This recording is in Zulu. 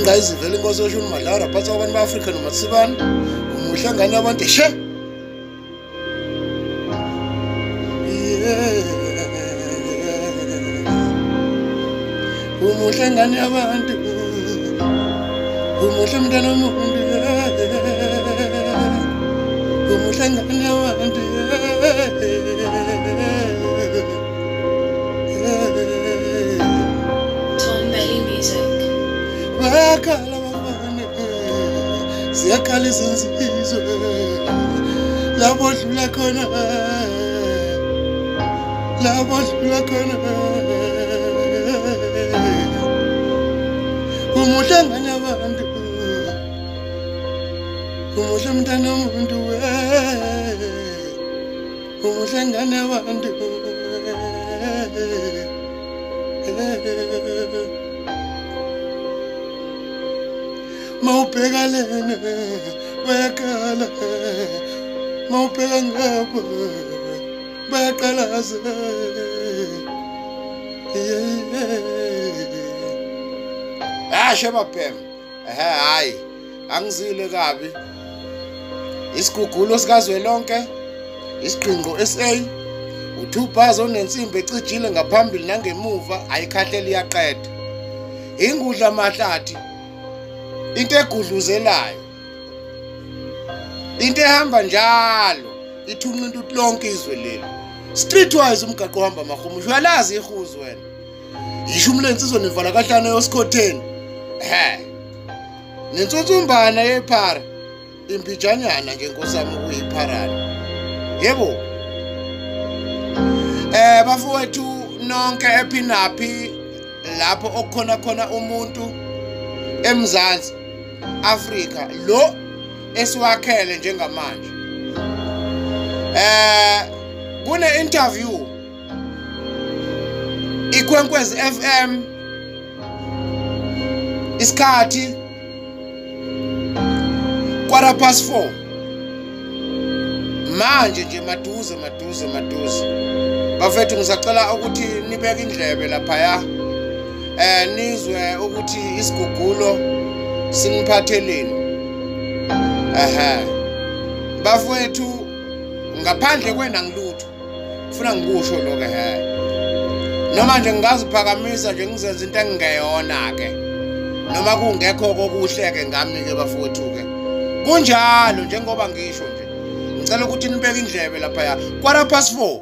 Ingayizivela inkosi yoshuni Madlala phansi kwabantu ba-Afrika noMatsibane. Umuhle ngane abantu she. Umuhle ngane abantu. Umuhle mntana womuntu. Umuhle ngane abantu. Tom Belly Music. Bayakhala abafana, ziyakhala izinsizwa lapho dlula khona, lapho dlula khona. Umuhle ngane abantu, umuhle mntana womuntu, umuhle ngane abantu. Mawubheka lena bayakhala, mawubheka ngapha bayaqalaza. Ashe babhema, hayi angizile kabi. Isigugulo sikazwelonke, isiqhinqo SA, u2 bars onensimbi ecijile ngaphambili nangemuva, ayikhahleli iyaqeda. Ingudla amahlathi, into egudluzelayo, into ehamba njalo ithunqa into lonke izwe leli. Streetwise umgaqo ohamba amahumusho, uyalazi ihuzu wena. Ishumi lensizwa nevala kahlanu yosikhotheni. Nentsutsumbana yephara, impijanyana nje nkosi yami ukuyipharana. Yebo. Bafowethu nonke ephinaphi lapho okukhona khona umuntu eMzansi Afrika lo esiwakhele njengamanje. Kune interview iKwenkwezi FM isikhathi 4:15 manje nje, maduze maduze maduze. Bafethu ngisacela ukuthi nibeke indlebe laphaya, nizwe ukuthi isigugulo siniphatheleni. Bafowethu ngaphandle kwena ngilutho ufuna ngikusho lokho. Noma nje ngingaziphakamisa nje ngizenze into engingeyona ke, noma kungekho kokuhle ke ngami ke bafowethu ke, kunjalo njengoba ngisho nje. Ngicela ukuthi nibeke indlebe laphaya 4:15.